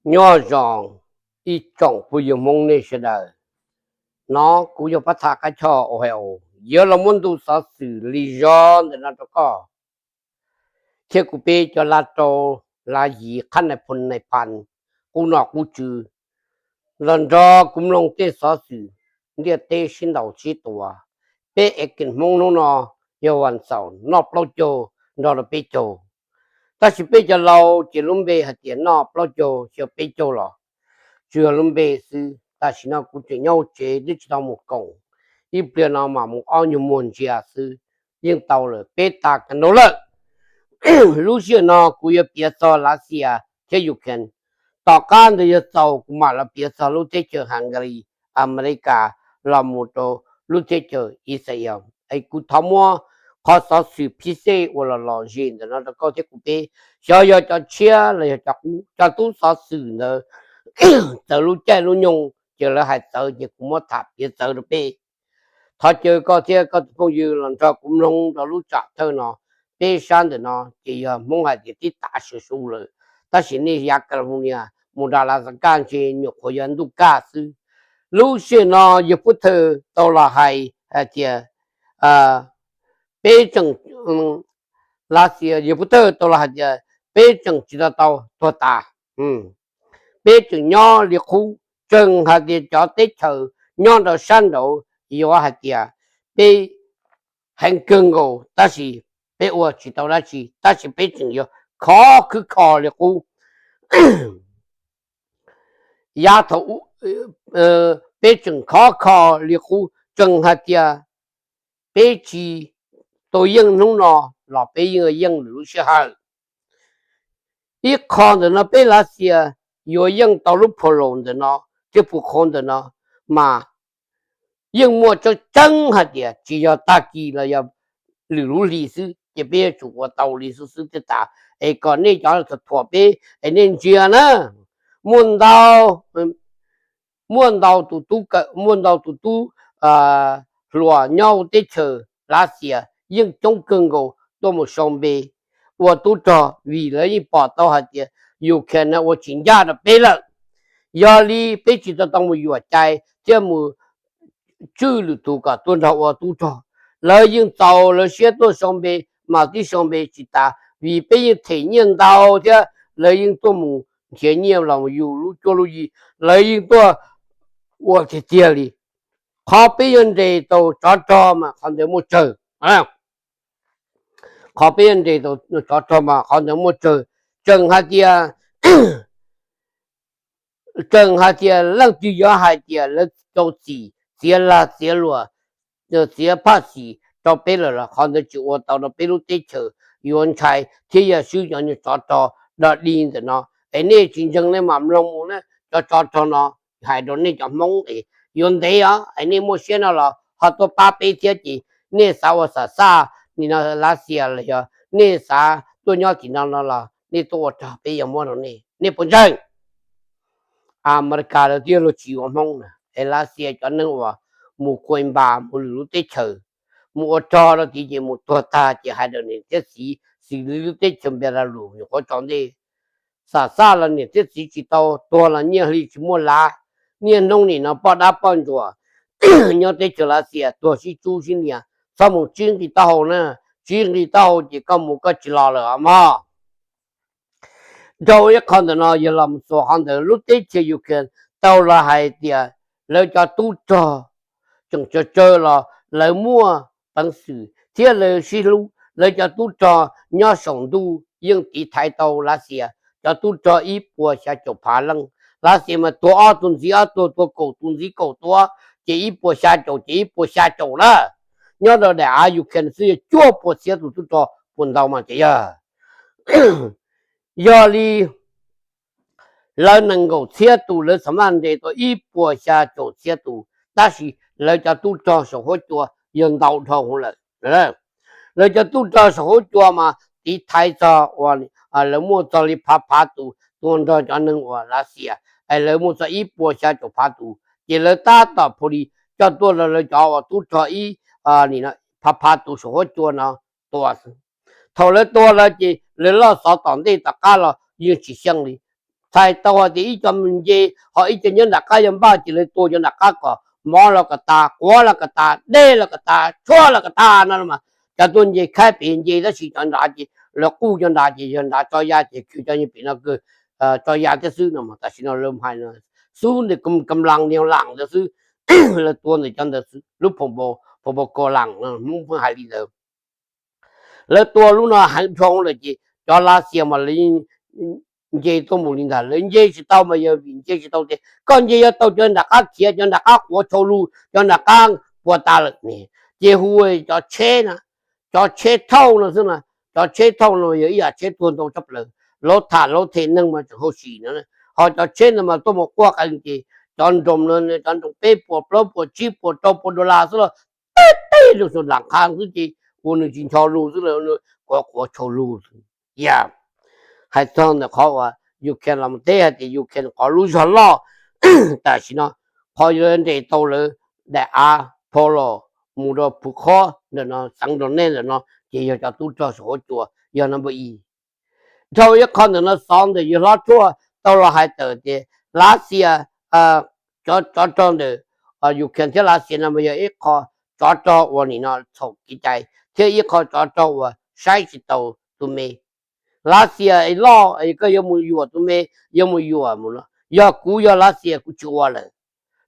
Nyob zoo ib tsoom phooj ywg Hmoob nej sawv daws. No kuv yog Pab Thaj Qab Choj Ohio, yuav los muab ntu xov xwm li zog ntawm no rau koj, thiab kuv peb cov lav rau lav yim qhab nais phoo nais phas, qub nom qub tswv, los nrog kuv mloog tej xov xwm ntiaj teb sib ntaus sib tua. Peb ev kis Hmoob hnub no yog vas xaum noj plaub caug nrog rau peb caug. Tab sis peb cov laus ces lub npe hais tias noj plaub caug xyaw peb caug los tsuas yog lub npe xwb. Tam sim no kuv tseem nyob hauv tsev twb tsis tau mus koom, ib pliag no mam mus ob nyuag muag ntsia xwb, yeej tau lawm peb tas kawg nkaus lawm. Lub sij hawm no kuv yuav piav txog Lav Xias thiab Ukraine. Tom qab ntawd yog txaus kuv mam los piav txog lub teb chaws Hungary, Amelikas, los mus rau lub teb chaws Israel. Es kuv thov muab qhov xov xwm phij xej uas los lom zem ntawm no rau koj thiab kuv peb, xyov yog cov tshiab los yog cov qub, cov tub xov xwm ntawd txawv lub caij lub nyoog ces lawv hais txawv ces kuv muab tham piav txawv rau peb. Thov caw koj thiab koj tus phooj ywg los nrog kuv mloog rau lub tsam thawj no, peb sab ntawm no ces yog Hmoob hais tias tib tav su su lawm, tab sis nej yav California mus rau Alaska ntshe nyuam qhuav yog ntuj kaj xwb. Lub sij hawm no yawg Pub Thawj tau los hais hais tias, peb tseem, Lav Xias, yawg Pub Thawj tau los hais tias peb tseem tsis tau tau tuag tas. Peb tseem nyob li qub, tseem hais tias cov teb chaws nyob rau sab nraud yuav hais tias peb heev kawg nkaus tab sis peb ua tsis tau dab tsi, tab sis peb tseem yuav khov khwb kho li qub. Yav thaum peb tseem khov kho li qub, tseem hais tias peb tsis tau yeej hnub no los peb yeej yeej lwm lub sij hawm. Ib qho ntawm no peb Lav Xias yuav yeej tau lub phu laus ntawm no thiab phu qhov ntawm no mas yeej muaj tseeb tseeb hais tias tsis yog tag kis los yog lwm lub hlis xwb ces peb yuav tsum ua tau li xwb xwb thiaj tas. Es kom nej cov thuam peb es nej ntsia na, muaj ntau, muaj ntau tus tub kawm, muaj ntau tus tub hluas nyob teb chaws Lav Xias yeej coob kawg nkaus tuaj mus sau npe ua tub rog vim lawv yeej pom tau hais tias Ukraine no ua tsis ncaj rau peb lawm. Yog li peb tsis tau tau mus yuam cai thiab mus tswj lwm tus kom tuaj nrog ua tub rog. Lawv yeej txaus lawv siab tuaj sau npe, mas tib sau npe tsis tas vim peb yeej them nyiaj ntau thiab lawv yeej tuaj mus nrhiav nyiaj los yug lub cuab lub yig, lawv yeej tuaj ua tiag tiag li. Qhov peb yuav nres tau tsov rog mas qhov ntawd muaj tsawg. Qhov peb yuav nres tau tsov rog mas qhov ntawd muaj tsawg. Tseem hais tias, tseem hais tias leej twg yuav hais tias lawv rau txim, txiav lag txiav luam, txiav phaj xim rau peb lawm los qhov ntawd tsis ua tau rau peb lub teb chaws yuav ntshai thiab yog swb cov nyuag tsov rog dog dig ntawm no. Es nej tsis ntseeg nej mam mloog mus na, cov tsov rog no hais rau nej cov Hmoob es yuav ntev os, es nej muaj siab no los ho tuaj pab peb thiab ces nej xav ua xam xaj nim no Lav Xias los yog nej xav tuaj nyob tim no no los nej tuaj ua rog peb yuav muab rau nej, nej puas ntseeg? Amelikas lawv twb yog luag tsis yuav Hmoob na, es Lav Xias cov neeg uas mus khuam npas mus lwm lub teb chaws, mus ua rog rau tid ces mus tuag tag ces hais rau niam thiab txiv xws li lub teb chaws Belarus nyuam qhuav tsaus ntuj, xam xaj los niam thiab txiv tsis tau, tuag los nyiaj hli tsis muaj lav. Niaj hnub nim no poj dab poj ntsuam nyob teb chaws Lav Xias tuag sib tsub sib nias, txhob mus tsib nqi taub hau na, tsib nqi taub hau ces koj mus koj tsis los lawm os mog. Dhau ib qho ntawm no yog los mus txog qhov ntawd lub teb chaws Ukraine tau los hais tias lawv cov tub rog tseem tsawg tsawg los lawv muaj peev xwm thiab lawv sib hlub, lawv cov tub rog nyob saum ntuj yeej tiv thaiv tau Lav Xias cov tub rog ib puas xya caum phav leej. Lav Xias mas tuag ob tug ntxiv ob tug, tuag kaum tus ntxiv kaum tus, ces ib puas xya caum ces ib puas xya caum na. Nyob rau daim av Ukraine xwb yog cuaj puas txhiab tus tub rog puas ntau mas ces yog. Yog li lawv nees nkaum txhiab tus lawv xam maj nres tau ib puas xya caum txhiab tus, tab sis lawv cov tub rog saum huab cua yog ntau dhau hwv lawm. Lawv cov tub rog saum huab cua mas tiv thaiv txog uas lawv muaj txog li phav phav tus tuaj nrog cov neeg uas Lav Xias, es lawv muaj txog ib puas xya caum phav tus, ces lawv tab tom phu li coj tuaj rau lawv cov uas tub rog ib phav phav tus saum huab cua no tua xwb. Thaum lawv tua lawm ces lawv loj xov tom ntej tom qab los yeej tsis xyeej li. Thaij tau hais tias ib co mus nce, ho ib co nyob nram qab yog npaj, ces lawv tua cov nram qab kom mov los kom tas, quav los kom tas, dej los kom tas, tshuaj los kom tas no mas cov tuaj nce khaib pem nce, tab sis cov nrad ces lawv quj cov nrad ces yog nrad tso ya ces khwv cov nyob pem no kawg tso ya thiab xwb no mas tam sim no lawv hais no xub ntawm kam las niag lam ntawd xwb. Lawv tua ntawm cov ntawd xwb, lub phoo pau ko las no Hmoob pheej hais li ntawd. Lawv tua lub no heev dhau lawm ces cov Lav Xias mas lawv nce tuaj mus li ntag. Lawv nce tsis tau mas yog vim nce tsis tau tias koj nce yuav tau cov nram qab khiav, cov nram qab quav tshau lug, cov nram qab puas tas lawm ne. Ces hu cov tsheb na, cov tsheb thauj no xwb na. Cov tsheb thauj no yog ib yam tsheb tuag ntau tshaj plaws, lawv tham lawv them neeg mas tseem hauj sim no. Ho cov tsheb no mas tuaj mus quaj qees ces cov nroos no, cov nroos peb puas plaub puas tsib puas rau puas dollar xwb los tej tej lug saum lam qha xwb ces ua nws tsis ncho lug xwb, quav quav tshau lug xwb. Yog hais txog ntawm qhov uas Ukraine los teb hais tias Ukraine qhov lub zog loj tam sim no qhov yuav nres tau lawv daim av phau los mus rau Phuv Khob ntawm no, xeev Donetsk ntawm no ces yog cov tub rog saum huab cua, yog number ib. Dhau ib qho ntawm no xov ntawm yawg hlob Tshuaj tau los hais tawm tias Lav Xias, cov rog ntawm Ukraine thiab Lav Xias no mas yog ib qho tsov rog uas nim no txhaum kev cai thiab ib qho tsov rog uas saib tsis taus tus me. Lav Xias es loj es koj yuav mus yuam tus me, yuav mus yuam mus no, yog kuv yog Lav Xias kuv tsis ua lawm.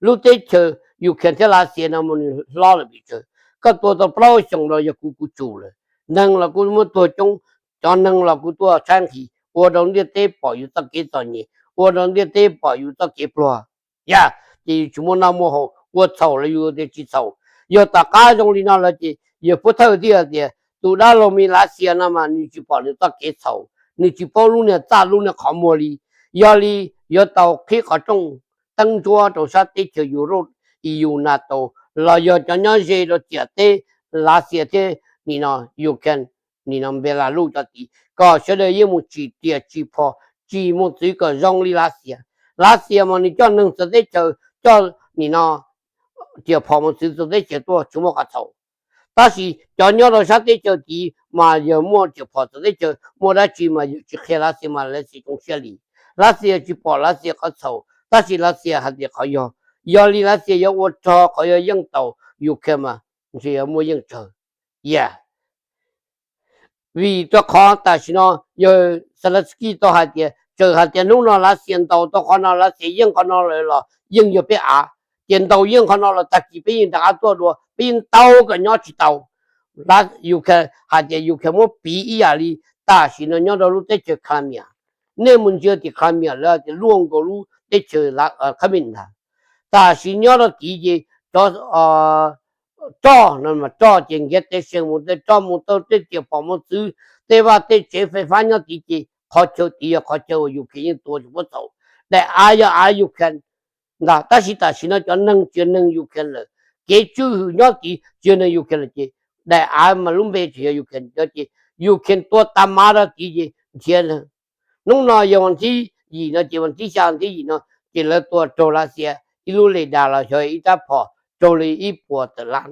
Lub teb chaws Ukraine thiab Lav Xias no mas nws hlob lawm pes tsawg, koj tua tau plaub xyoos los yog kuv kuv tsum lawm. Neeg los kuv muab tuag coob, cov neeg los kuv tuaj tshaib nqhis, ua rau ntiaj teb pom yus txoj kev txom nyem, ua rau ntiaj teb pom yus txoj kev pluag. Yog ces yus tsis muaj noj muaj haus, ua txhaum los yus tias tsis txhaum. Yog tom qab zoo li no lawm ces yawg Pub Thawj thiaj tias tus dab laug me Lav Xias no mas nws tsis pom nws txoj kev txhaum, nws tsis paub lub niag txaj lub niag qhov muag li. Yog li yuav tau qhib qhov rooj teeb ntsuab rau sab teb chaws Europe, E U, NATO, los yog cov nyob ze rau ciam teb Lav Xias thiab nim no Ukraine, nim no Belarus cov tid, kom sawv daws yeej mus tsim riam tsim phom, tsim mos txwv kom zoo li Lav Xias. Lav Xias mas nws coj neeg txawv teb chaws, coj nim no riam phom mos txwv txawv teb chaws tuaj tsis muaj qhov txhaum. Tab sis cov nyob rau sab teb chaws tid mas yog muaj riam phom txawv teb chaws, muaj dab tsi mas yog tsis qhia Lav Xias mas Lav Xias zoo siab li. Lav Xias tsis pom Lav Xias qhov txhaum, tab sis Lav Xias hais tias qhov yog, yog li Lav Xias yuav ua rog qhov yuav yeej tau Ukraine mas ntshe yuav muaj yeej tsawg. Yog vim rau qhov tam sim no yawg Zelensky tau hais tias txawm hais tias hnub no Lav Xias ntaus tau qhov no, Lav Xias yeej qhov no lawm los yeej yog peb av, ces ntaus yeej qhov no los tag kis peb yeej rov qab tuaj dua, peb yeej ntaus kom nyob tsis tau. Ukraine hais tias Ukraine muab piv ib yam li tam sim no nyob rau lub teb chaws Crimea. Nej mus ntsia tim Crimea lawv tias luaj nkaus lub teb chaws Crimea ntag. Tam sim nyob rau tid ces cov roj no mas roj ces nkiav tev seev mus tej roj mus tau tej riam phom mos txwv, tej vaj tej tsev fais fab nyob tid ces qhov chaw tid yog qhov chaw uas Ukraine yeej tua tsis puab txhaum. Daim av yog av Ukraine ntag, tab sis tam sim no cov neeg tsis yog neeg Ukraine lawm, kev tswj hwm nyob tid tsis yog neeg Ukraine lawm ces daim av mas lub npe tsis yog Ukraine ces Ukraine tua tas mav rau tid ces nrhiav. Hnub no yog vas thib yim no ces vas thib xya vas thib yim no ces lawv tua raug Lav Xias ib lub le das los xyov ib rab phom raug li ib puas tawm lab.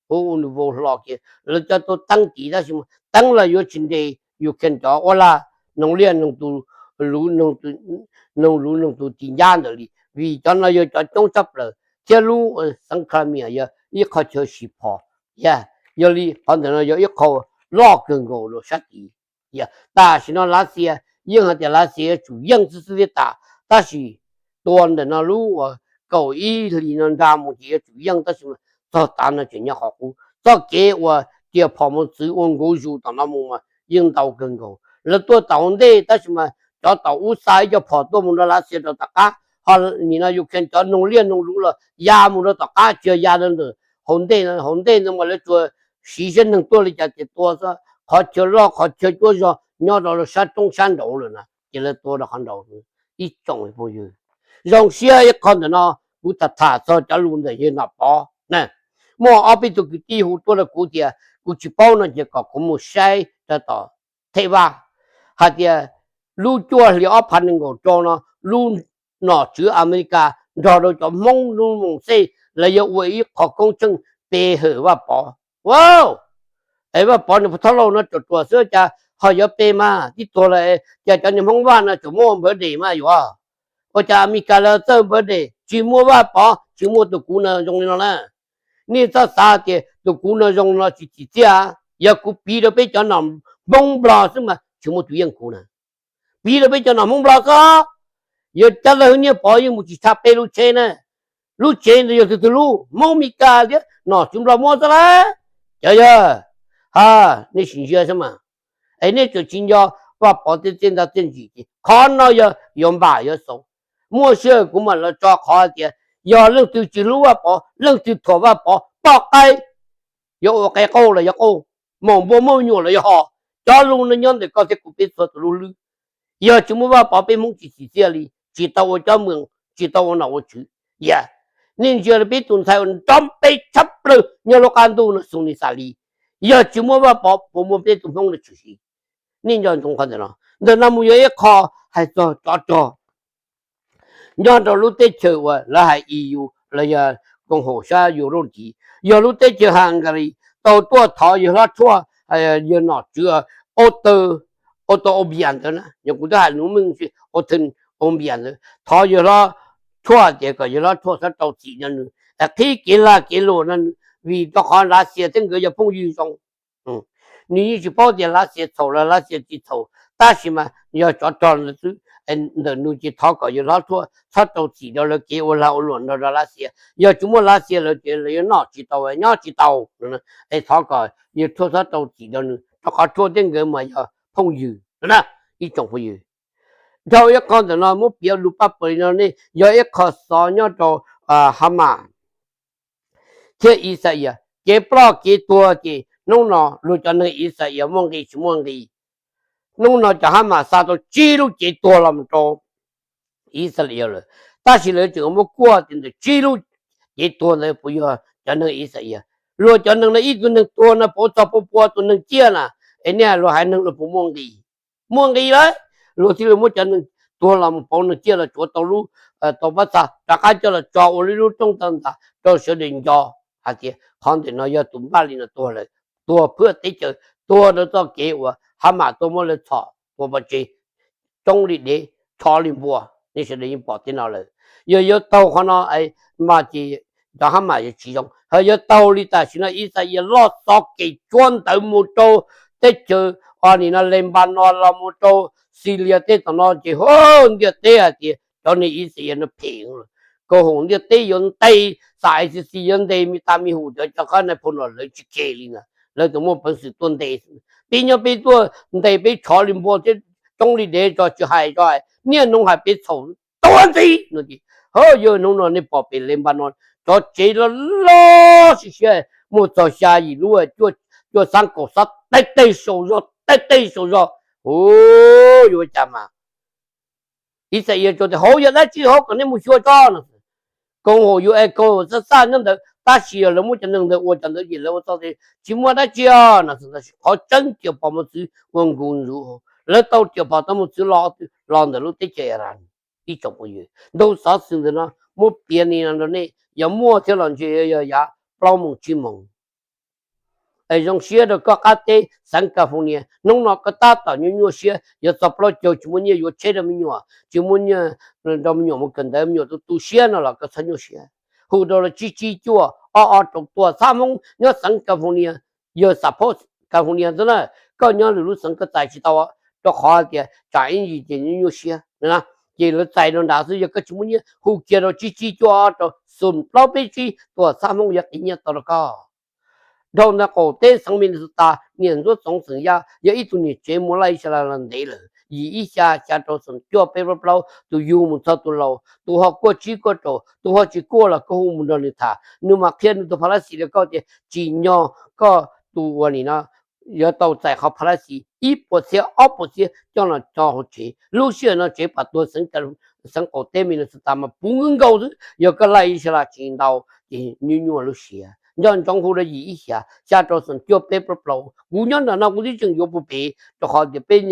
Hu ua nws vau hlo kiag lawv coj tuaj teeb tid tab sis mas teeb los yuav tsis nres Ukraine cov uab laj noog liaj noog tus, noog luv noog tus tis ncab ntawd li, vim cov no yog cov coob tshaj plaws thiab lub xeev Crimea yog ib qho chaw sis phom. Yog li qhov ntawm no yog ib qho loj kawg nkaus rau sab tid. Tam sim no Lav Xias yeej hais tias Lav Xias yuav tsum yeej xwb xwb thiab tas, tab sis tua ntawm no lub uas kaum ib hlis no nra mus ces yuav tsum yeej tab sis mas txog tav no tseem nyob qhov qub. Txoj kev uas riam phom mos txwv ua nkuv zus tom no mus mas yeej ntau kawg nkaus. Lawv tuaj tom hauv ntej tab sis mas cov tom ub xa ib co phom tuaj mus rau Lav Xias rau tom qab, ho nim no Ukraine cov noog liaj noog luv los ya mus rau tom qab tsis yog ya rau ntawm hauv ntej. Hauv ntej ntawd mas lawv tsuas siv siab neeg tuaj li cas ces tua xwb, qhov chaw loj qhov chaw cuab zog nyob rau sab roob sab nraud lawm na ces lawv tua rau qhov nraud. Ib tsoom phooj ywg, zoo siab ib qho ntawm no kuv tham tham txog cov lus ntawm yawg Nom Pov na. Muaj ob peb tug kwv tij hu tuaj rau kuv tias kuv tsis paub no ces kom kuv mus saib rau tom Thej Vaj hais tias lub cuaj hli ob phav nees nkaum rau no lub nom tswv Amelikas nrog rau cov Hmoob lub moos xej lawv yuav ua ib qho koob tsheej pe hawm Vaj Pov. Ua, es Vaj Pov nws pov thawj lauj no ruam ruam xwb cas ho yuav pe mas tib tuag lawm, cas cov niag Hmoob Vaj no tseem muaj npawv des mas yuav Ua cas Amelikas lawv txawj npawg de tsis muaj Vaj Pov, tsis muaj tus kuv no zoo li no na? Nej txhob xav tias tus kuv no zoo no tsis tsim txiaj. Yog kuv piv rau peb cov nom Hmoob Nplog xwb mas tsis muaj tus yeej kuv na. Piv rau peb cov nom Hmoob Nplog xwb, yog cov laus Nyiaj Pov yeej mus tsis tshaj peb lub tsheb na. Lub tsev ntawd yog tus twg lub? Hmoob Amelikas thiab nom tswv Nplog muab xwb lawm. Cov yawg, ha, nej sim ntsia xwb mas. Es nej tseem tsis nco Vaj Pov tej txiaj ntsig txiaj ntsim ces qhov no yog yuav npam yuav xaus. Muaj sij hawm kuv mam los tso qhov tias yog leej twg tsis hlub Vaj Pov, leej twg thuam Vaj Pov poj qaib, yuav ua qe qauj los yog qauj, maum npua muaj me nyuam los yog ho, cov lus no nyob ntawm koj thiab kuv peb txhua tus lub hlwb. Yog tsis muaj Vaj Pov peb Hmoob tsis tsim txiaj li, tsis tau ua cob moos, tsis tau ua nom ua tswv. Yog nej ntsia peb tus ntxhais uas nrov npe tshaj plaws nyob lub qab ntuj no, Xoo Lis Xas Lis, yog tsis muaj Vaj Pov puas muaj peb tus Hmoob no tshwm sim? Nej nco ntsoov qhov ntawm no. Ntawm no mus yog ib qho hais txog tsov rog. Nyob rau lub teb chaws uas lawv hais E U los yog koom haum sab Europe ntawd, yog lub teb chaws Hungary tau tuaj thov yawg hlob Tshuaj, yawg nom tswv Otto, Otto Obiang ntawd na, yog kuv twb hais lus Meej Otto Obiang ntawd, thov yawg hlob Tshuaj tias kom yawg hlob Tshuaj txhob rau txim rau nws, qhib kev lag kev luam rau nws, vim rau qhov Lav Xias thiab nkawd yog phooj ywg zoo. Nws yeej tsis paub tias Lav Xias txhaum los Lav Xias tsis txhaum, tab sis mas yog tsov rog ntawd xwb. Ntawm nws ces thov kom yawg hlob Tshuaj txhob rau txim rau lawv kev ua lag ua luam nrog rau Lav Xias. Yog tsis muaj Lav Xias lawv ces lawv yuav noj tsis tau nyob tsis tau. Es thov kom yawg Tshuaj txhob rau txim rau nws, rau qhov Tshuaj thiab nkawd mas yog phooj ywg na, ib tsoom phooj ywg. Dhau ib qho ntawm no muab piav lus paj pawg li no ne, yog ib qho xov nyob rau Hamas thiab Ixayees. Kev ploj kev tuag ces hnub no luag cov neeg Ixayees muaj nqis tsis muaj nqis. Hnub no cov Hamas xa tau tsib lub cev tuag los mus rau Ixayees lawm, tab sis lawv tseem muab kuaj tias ntawm tsib lub cev tuag ntawd puas yog cov neeg Ixayees. Luag cov neeg no ib tug neeg tuag no puas txog pua pua tus neeg ciaj na, es nej luag haiv neeg luag puas muaj nqis? Muaj nqis lawm, luag thiaj li muab cov neeg tuag los mus pauv neeg ciaj los tsuav tau lub, tau pab txag rov qab coj los tso ua li lub rooj taw ntag rau sawv daws nco hais tias qhov ntawm no yog tus npaj li no tuag lawm, tuag phwj teb chaws, tuag rau txoj kev uas Hamas tuaj muab lawv txhom tua pov tseg, tsoob li dev, tshov li npua. Nej sawv daws yeej pom tej no lawm. Yog yuav taug qhov no mas ces cov Hamas yuav tsis zoo. Ho yuav taug li tam sim no Ixayees loj xov kev tshuab ntawv mus rau teb chaws ua nim no Lebanon los mus rau Syria tej tom no ces hu ntiaj teb hais tias cov neeg Ixayees no phem. Koom haum ntiaj teb yuav ntes, xam ICC yuav ntes, me tas me hum cov cov qab nais phoo no lawv tsis kem li na, lawv tseem muaj peev xwm tuaj ntes. Peb nyob peb tuaj ntes peb tshov li npua thiab tsoob li dev tso tsis hais tso, niaj hnub hais peb txhaum tuag ntxiv no ces, ho yog hnub no nej pom pem Lebanon cov tsev loj loj siab siab muaj txog xya yim lub, cuaj xab kaum xab, tej tej sau zog, tej tej sau zog. Hu, yuav ua cas mas Ixayees tsuas tias hauv yog dab tsi hauv kom nej mus xyuas tso no. Koom haum UN, koom haum xab xaj nyob ntawd, tab sis yog lawv muab cov neeg ntawd ua cov ntawd ces lawv ua txoj tes tsis muaj dab tsi no. Qhov tseeb riam phom mos txwv ua nkus ntsuv, lawv tau riam phom tau mos txwv los ntawm lub teb chaws Iran. Ib tsoom phooj ywg, ntu xov xwm ntawm no muab piav li no rau nej, yog muaj thiab los ntshe yog yav plaub moos tsib moos. Es zoo siab rau koj qab teb xeev California, hnub no koj tab tom nyuaj nyuaj siab, yuav txog plaub caug tsis muaj nyiaj yuav tsheb rau me nyuam, tsis muaj nyiaj rau me nyuam mus kawm ntawv, me nyuam tu tu siab no los koj txhob nyuaj siab. Hu rau los tsib tsib cuaj ob ob rau tuam txhab Hmoob nyob xeev California, yawg xam phauj California xwb na, koj nyob lwm lub xeev koj txais tsis tau, rau qhov tias tsam ib ntsis ces nyuaj nyuaj siab. Ces lawv txais rau nrad xwb, yog koj tsis muaj nyiaj hu kiag rau tsib tsib cuaj ob rau xoom plaub peb tsib tuam txhab Hmoob yuav qiv nyiaj tau rau koj. Dhau ntawd qaum teb xeev Minnesota niam ntxuab txoov xeem Yaj yog ib tug niam tsev mus laj ib sab las los ntev lawm, yim ib xya xya rau xoom cuaj peb plaub plaub, tus yug mus txog tus laus, tus ho kuaj tsib kuaj rau, tus ho tsis kuaj los koj hu mus nrog nws tham, nws mam qhia nws tus phas lab xis rau koj tias tsim nyog koj tus ua nim no yuav tau txais qhov phas lab xis ib puas txhiab ob puas txhiab coj los tso hauv tsev. Lub sij hawm no tsev pam tuag xeev qaum teb Minnesota mas puv nkaus xwb, yog koj laj ib sab las tsis ntau ces nyuaj nyuaj lub siab. Nco ntsoov hu rau yim ib xya xya rau xoom cuaj peb plaub plaub. Kuv nyob nram no kuv twb tseem yuav puag pem, rau qhov tias peb,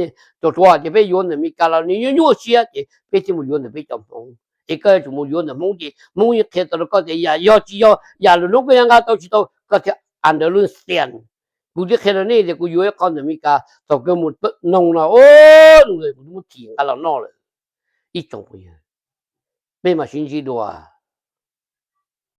rau rau tias peb yuav ntawm Meskas los nws nyuaj nyuaj siab ces peb thiaj mus yuav ntawm peb cov Hmoob. Es koj yuav tsum mus yuav ntawm Hmoob ces Hmoob yeej qhia tau rau koj tias yam yog tsis yog, yam lwm hnub koj yuav nqa tau tsis tau koj thiaj understand. Kuv twb qhia rau nej tias kuv yuav ib qho ntawm Meskas thaum kawg mus noog no, kuv twb muab thim nqa los noj lawm. Ib tsoom phooj ywg, peb mam sib ntsib dua.